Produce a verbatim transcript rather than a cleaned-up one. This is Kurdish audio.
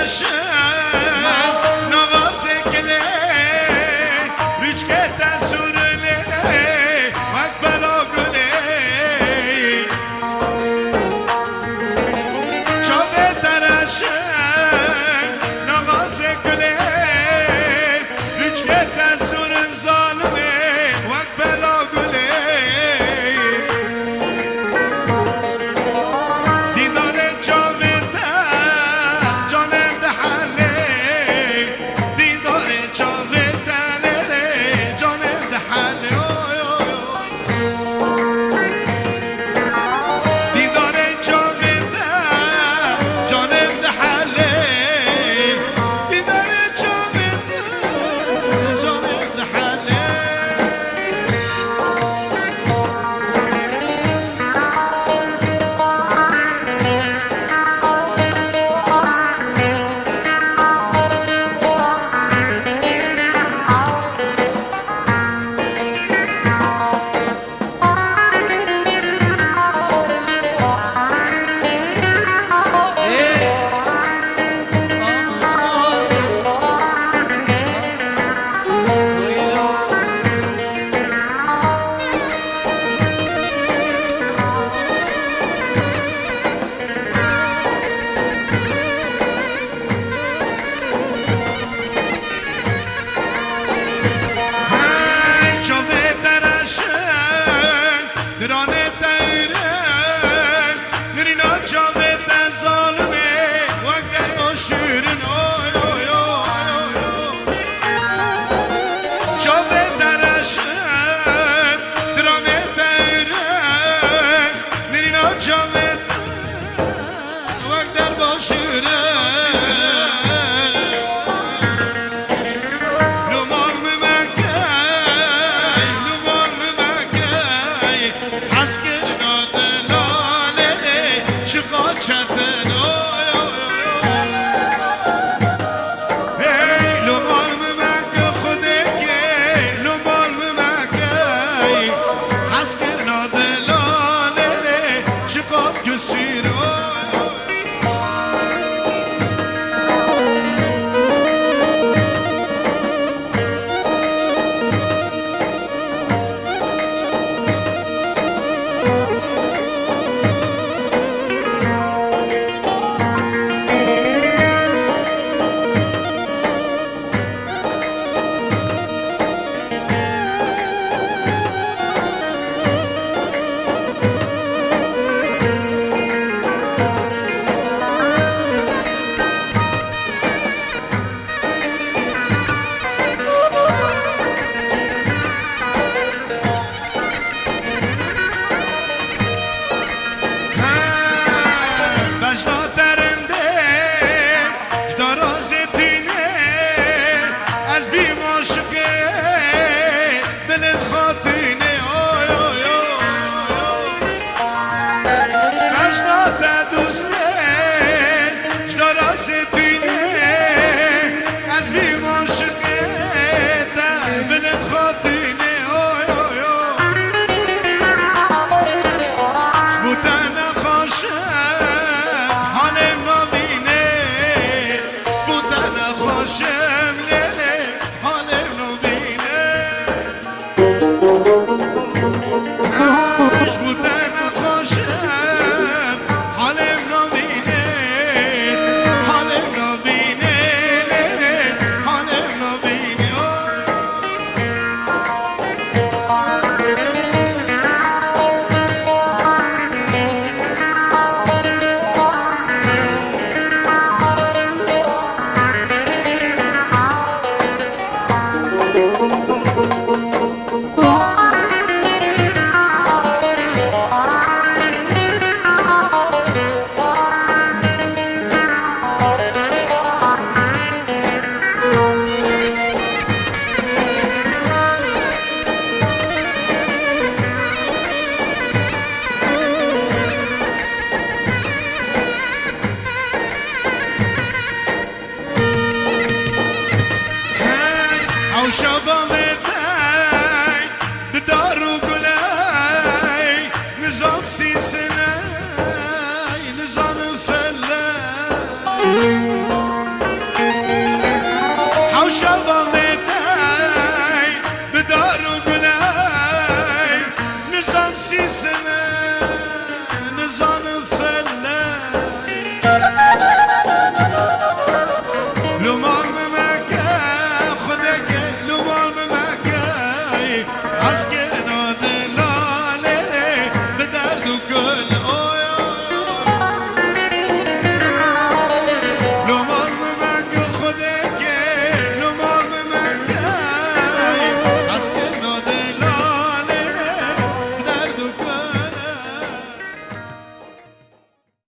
Şin, navazê kilê, rûçkê te sûrilê, wek bela gulê. Çavê te reşin, navazê kulê, rûçkê te sûrin zalimê, wek bela gulê. Dîdarê çavê te, canê min dihelê. Dîdarê çavê te, lê lê, canê min dihelê. Oy, oy, oy. Dîdarê çavê te, canê min dihelê. Dîdarê çavê te, canê min dihelê. Hey, çavê te reşin, diranê te êrin, nirîna çavê te zalimê, wek derya şirin, oy, oy, oy, oy, oy. Çavê te reşin, diranê te êrin, nirîna çavê te wek derba şirin. Lûman min mekey, lûman min mekey, hezkirina delalê lê çiqa çetin, oy, oy, oy, oy. Hey, lûman min meke Xwedê ke, lûman min meke, hezkirina delalê lê çiqa kesîr, oy, oy. He, bejna te rindê, ji dara zêtînê, ez bîm aşiqê bilind xatînê, oy, oy, oy, oy. Bejna te dostê, ji dara zêtînê, ez bîm aşiqê te bilind xatînê, oy, oy, oy. Ji bo te nexweş im, halê min nabînê. Ji bo te nexweş im, lê lê, halê min nabînê. Ji bo te nexweş im, halê min nabînê, halê min nabînê, lê lê, halê min nabînê. Hey, ew şeva vêtey, bi dar û guley, nizam sîsiney, nizam feley. Eskê